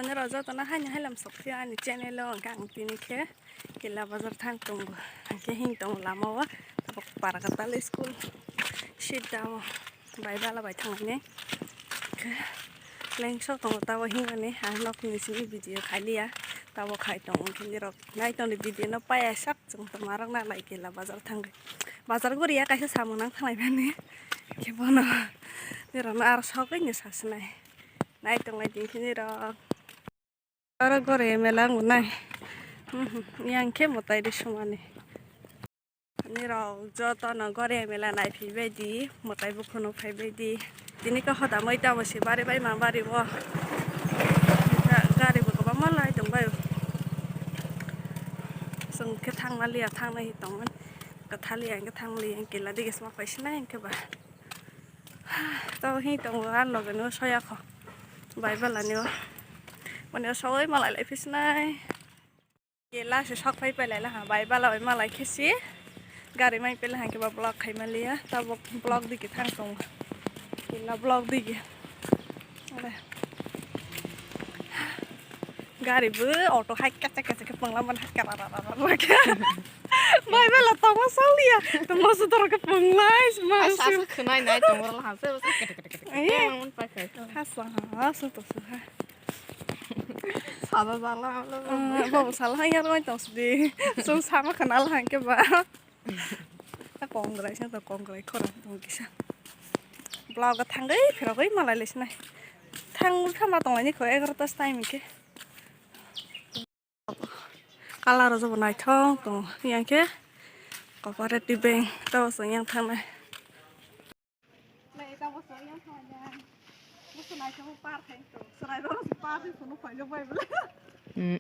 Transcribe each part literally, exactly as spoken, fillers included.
Norok jotono haino hailam sokphio ani channel o, hwnkhe ang tini khe Kela bazar thang tongo, hwnkhe hing tongo lama o, tabuk Paragatal school sit dao bai bala bai thangmani. Hwnkhe lengso tongo tabo himani, ang nokni simi video khailiya, tabo khai tongo hwnkhe nirok nai tongdi video no paiya sak. Chwng tongmarok nalai Kela bazar thangwi. Bazar guriya kaisa samung nang thanglai mani. Khe bono nirokno aro sogwi ni sasinai. Nai tonglai di khe nirok. Aro gore mela wngnai. Mhm, yang khe mwtai ri sumani. Nirok jotono gore mela nai phaibai di, mwtai bukhuk no phaibai di. Tini khe hodamwi tamo se bari bai ma bari o. Gari bo kwbangma lai tongbai. Chwng khe thangna liya, thangna hi tongmani. Kwthaliya hwnkhe thang liya, Kela dige sma phaisinai hwnkhe ba. Tamo hi tongo, ah, loge no soya kho. Bai bala ni o. Mane o sogwi malai lai phisinai. Kela se sok phai pele laha, bai bala bai malai khesi. Gari mai pele hangke ba block khai maliya. Tabok block digi thang tongo. Kela block digi. Ore. Gari bo auto hai kacha kacha khe pangla man hakka ra ra ra ra ra khe. Bai bala tongo saliya. Tongo su toro khe panglai ma. Ai, sa su. Sa khwnai nai tongo la ha se. Eh. Khe ang pai khai. Ha sa ha sa to su ha. Sada jala. Ah, bo sala ya roi tong sidi. Su sama khana la hangke ba. Ta kongrai sa to kongrai khorang tong kisa. Block thangwi phirogwi malai lesnai. Thang kha ma tonglaini kho egaroh ta time ke. Colour o jobo naithok tongo. Yang khe cooperative bank tabo chwng yang thangnai. Hmm.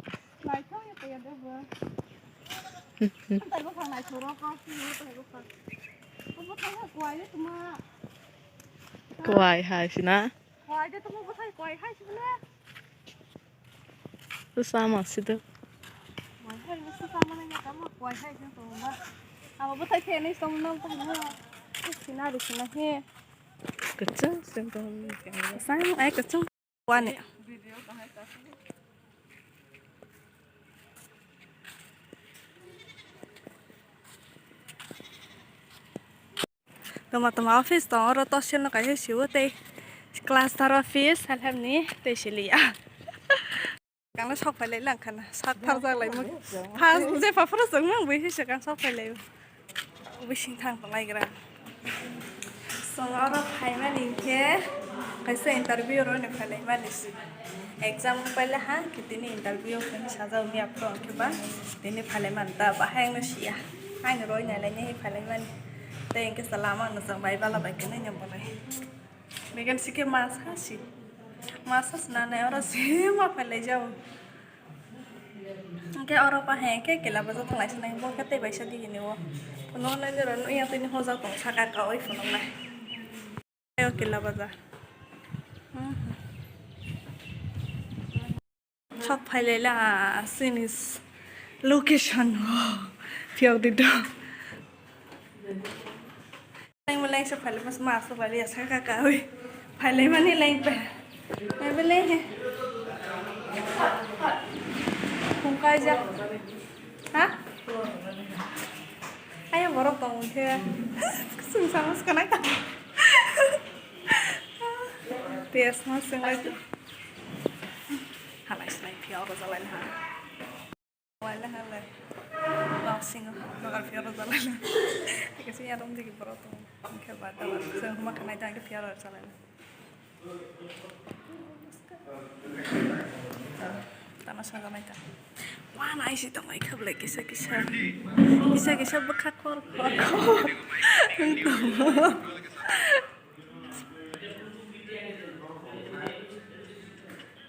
Kwai hai sina. Kwai de tamo bwthai kwai hai sibole. Sama sido. Kwai hai no sama na ya tamo kwai hai sino tamo ba. Amo bwthai khe ni tamo na tamo. Sina ri sina he. Kecil sento. Sang ai kecil. Wani. Toma toma office tong oro tosil no kaisa siwo tei cluster office self help ni tei siliya. Kangla sok phai lai lang khana sak thar jak lai mo. First je paphuru chwng mang bui se kang sok phai lai. Bising thang tong lai gra. Chwng oro phai mani khe kaisa interview roni phai lai mani si. Exam paile ha, khe tini interview khe sajak miya phuru khe ba tini phalai man ta bahai ang no siya. Ang roi nai lai ni phalai mani. Tei hwnkhe chwla ma ang no chwng bai bala bai khe nai no bolai. Megan si khe ma sa si. Ma sa si na nai oro si ma phalai jao. Hwnkhe oro pa hai khe kela baja thalai si nai bo khe tei bai sa di hini o. Phunuk nai nero no yang tini hojak tong saka ka oi phunuk nai. Ayo kela baja. Sok phai lai la chini location o. Phiyok di do. Leng leng sok phai lai mas mas phai lai sa ka ka oi. Phai lai mani leng pe. Mai bele he. Kung kai ja. Ha? Ayo borok tong khe. Sung sama skanai ta. Tei asma sung lai. Halai slai phiya oro jalai na. Wala halai. Lok singo nogar phiya oro jalai na. Kasi ya rom digi borok tong. Khe ba ta sung ma khanai ta phiya oro jalai na. Tama sagamai ta. Wana aisi tongmai khablai kisa kisa. Kisa kisa bwkha kor kor kor. Wng tongo.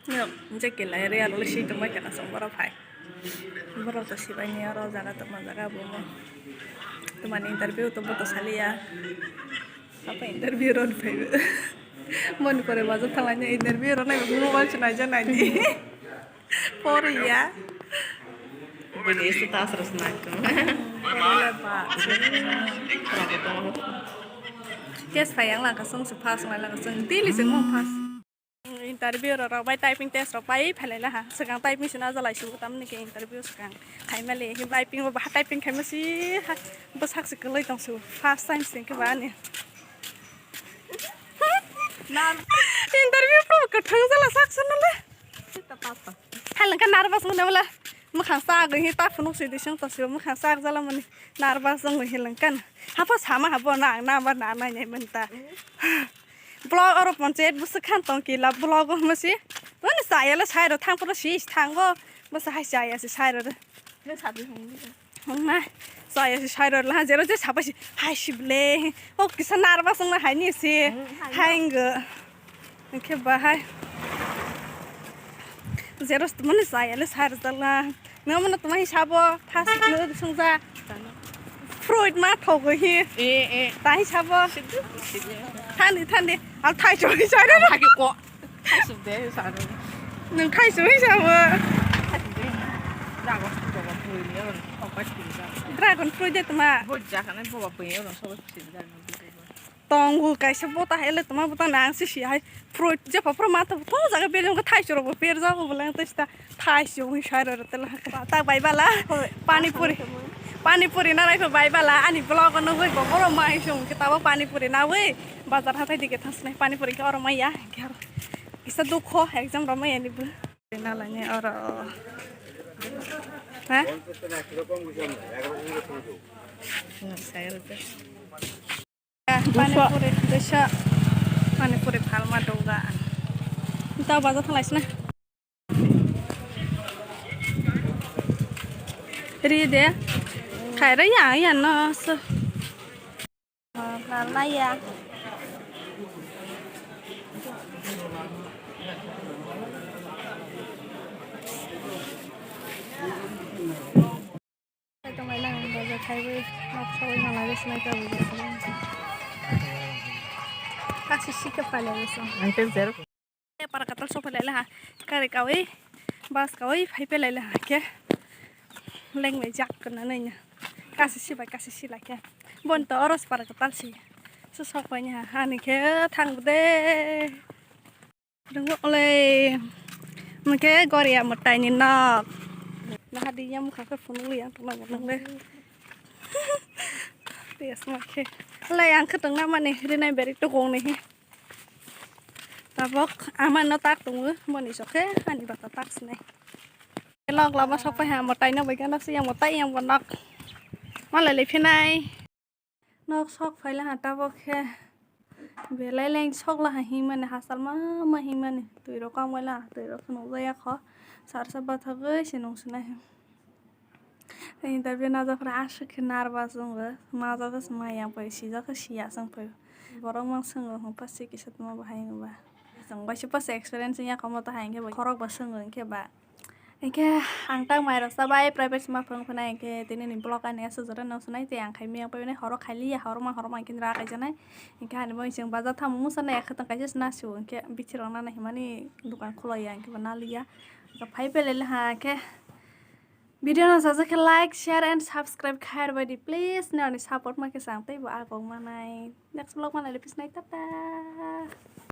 Yok, je kela area lo si tongmai kana song borok phai. Borok to sibai ni oro jaga tongma jaga bo mo. Tumani interview to bo to saliya. Apa interview rw phaibo. Moni pore bajo thalai interview rw nai mobile se naija naidi. Poriya. Bini status rw snai ko. Poriya ba. Test phai yang langka song se pass ngai langka song daily se mo pass. Interview rok rok bai typing test rok pai phailai laha. Swkang typing se najalai su, tamni ke interview swkang khaimali. Typing bo baha typing khaima si ha, bwsak se kwlai tong su. First time se ke ba ani. Interview pro kwthang jala sak sun le. Halangka nervous mane wala. Mwkhang sa agwi hi ta phunuk si disang ta si mwkhang sa jala mani nervous jang hi langkan. Hapa sama habo na na ba na na nyai manta. Vlog oro ponchayat bwswk khan tong kila vlog o hwnma si. Mani chaya le sai rw thang phuru si thango. Bwsa hai chaya si sai rw. Nung sabri hwnli. Hwnma chaya si sai rw la jero je sabai si hai si ble. O kisa nervous wngna hai ni si. Hmm, hai no. Hai ngo. Hwnkhe bahai. Jero mani chaya le sai rw la. Nang mano tuma hi sabo, first no sungja. Fruit ma thogo hi. Eh, eh. Ta hi sabo. Sidhu, sidhu. Thandi, thandi. Al thai choi choi re. Thagi ko. Thai sum de saro. Nang thai choi sabo. Thai sum de. Dragon fruit ba pui ni oro. Opa sum da. Dragon fruit de tuma. Bo ja kana bo ba pui ni oro so sum da. Tongo kaisa bota hai le toma bota nang si si hai fruit je pa pro ma to to jaga belem ko thai choro bo per jago bo leng to sta thai si wi sai ro te la ta bai bala pani puri pani puri na rai ko bai bala ani vlog no wi bo oro mai sung ke ta bo pani puri na wi bazar ha thai dige thas nai pani puri ke oro mai ya ke oro kisa dukho exam ro mai ani bu na la ni oro ha sai ro te Pani puri, dosa pani puri phalma doga. Tao bazar thalai sina. Ri de. Khaira ya ya no so. Phalma ya. Tonglaila ang bazar khaiwi nok sogwi nang lai sinai ta bazar khaiwi. Kasi sika pale so. Ang tel zero. Para katal so pale ha. Kare kawi bas kawi phai pale ha ke. Leng le jak kana nai na. Kasi si bai kasi si la ke. Bon to oros para katal si. So sok pai ha ani ke thang de. Rungok le. Mungke goria mwtai ni nok. Nahadi yang mukha khe phunuk yang tongma nang le. Tias ma khe. Le yang khe tongna mani rinai beri to gong ni. Tabok ama no tak tongo moni sokhe ani bata tak sinai. Lok lama sok pai ha mwtai no bai gana si yang mwtai yang bo nok. Malai le phinai. Nok sok phaila ha tabok khe belai leng sok la ha himani hachal ma ma himani twi rok kang baila twi rok nukjaya kho sarsa bathagwi se nung sinai. Interview najak phra aswk khe nervous wngo majak se maya pai sijak khe siya chwng phai borok ma swngo hwnkhe se kisa tongma bahai wngba chwng bai se pas experience wngya kho moto hai hwnkhe khorok ba swngo hwnkhe ba. Hingke ang tang mai rok chabai private sima phwrwng phwnai hingke tini ni vlog ani aswk jora no sunai tei ang khai miyang pai horo khai liya horo ma horo ma hingke nira kai janai hingke ani bo chwng bazar tamo musa nai khe tong kaisa se nasi o hingke bithi rok nana himani dukan khulai ya hingke bo naliya phai belai le ha khe video no sajak khe like share and subscribe khai rwbaidi please nini support ma khe chang tei bo agok manai next vlog manai le please nai tata.